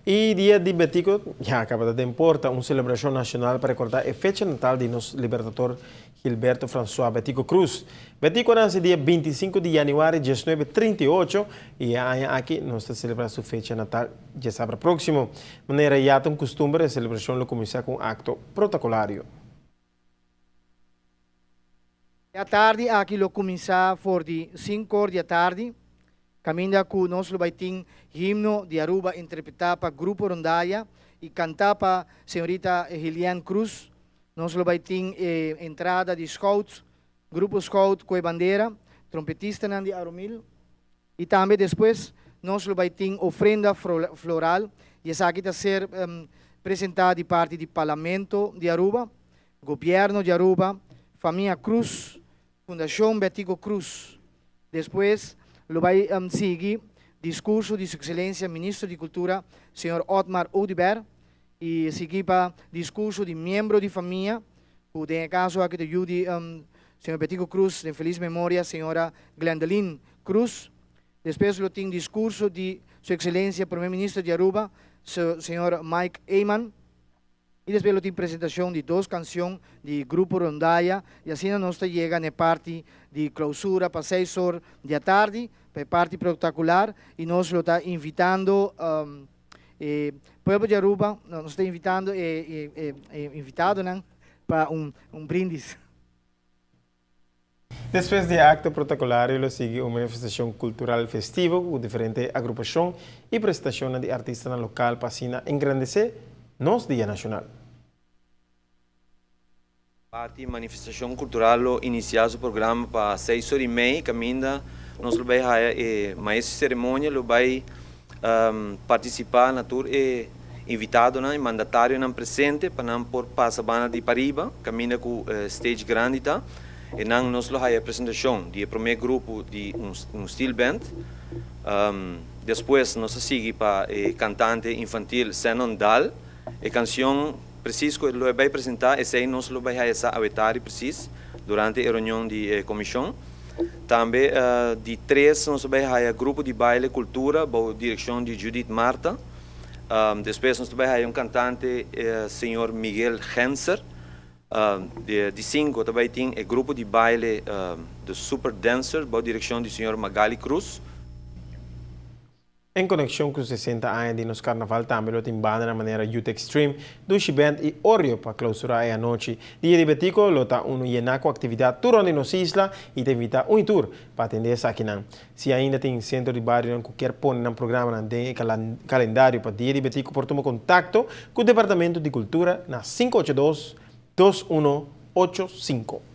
E Dia di Betico ya caba ta den porta, un celebracion nacional pa recorda e fecha natal di nos libertador Gilberto Francois Betico Croes. Betico a nace dia 25 di januari 1938 y e aña aki nos ta celebra su fecha natal diasabra proximo. Manera ya ta un custumber e celebracion lo cuminsa cu un acto protocolario. E atardi aki lo cuminsa for di cinc'or di atardi, caminda cu nos lo bay tin himno di Aruba interpreta pa Grupo Rondalla y canta pa señorita Hilienne Cruz. Nos lo bay tin e entrada di Scouts, Grupo Scout cu e bandera, trompetistanan di Arumil y tambe despues nos lo bay tin ofrenda floral y esaki ta ser presenta di parti di Parlamento di Aruba, Gobierno di Aruba, Famia Cruz, Fundacion Betico Croes. Despues lo bay sigui discurso di Su Excelencia Ministro di Cultura, señor Otmar Oduber, y sigui pa discurso di miembro di famia, cu den e caso aki ta yu di señor Betico Croes, den feliz memoria, señora Glendeline Croes. Despues lo tin discurso di Su Excelencia Prome Minister di Aruba, señor Mike Eman. Y despues lo tin presentacion di dos cancion di Grupo Rondalla y asina nos ta yega na e parti di clausura pa seis or di atardi, pa e parti protocolar, y nos lo ta invitando e pueblo di Aruba, nos ta invitando e invitadonan pa un brindis. Despues di e acto protocolario lo sigui un manifestacion cultural festivo cu diferente agrupacion y presentacionnan di artistanan local pa asina engrandece nos Dia Nacional. Parti manifestacion cultural lo inicia su programa pa seis or y mei caminda nos lo bay haya e maestro di ceremonia lo bay participa na tur e invitadonan y mandatarionan presente pa nan por pasa banda di pariba caminda cu stage grandi ta. Enan nos lo haya presentacion di e prome grupo di un steel band. Despues nos ta sigui pa e cantante infantil Zenon Daal. E cancion precies cu lo e bay presenta esey nos lo bay haya sa awetari precies durante e reunion di e comision. Tambe di tres nos ta bay haya grupo di baile Cultura bou direccion di Judith Martha. Despues nos ta bay haya un cantante señor Miguel Genser. Di cinco ta bay tin e grupo di baile The Super Dancers bou direccion di señor Magali Cruz. En conexion cu 60 aña di nos carnaval tambe lo tin bandanan manera Youth Extreme, Dushi Band y Oreo pa clausura e anochi. Dia di Betico lo ta uno yena cu actividad tur rond di nos isla y ta invita un y tur pa atende esakinan. Si ainda tin centro di barionan cu kier pone nan programanan den e calendario pa Dia di Betico por tuma contacto cu Departamento di Cultura na 582 2185.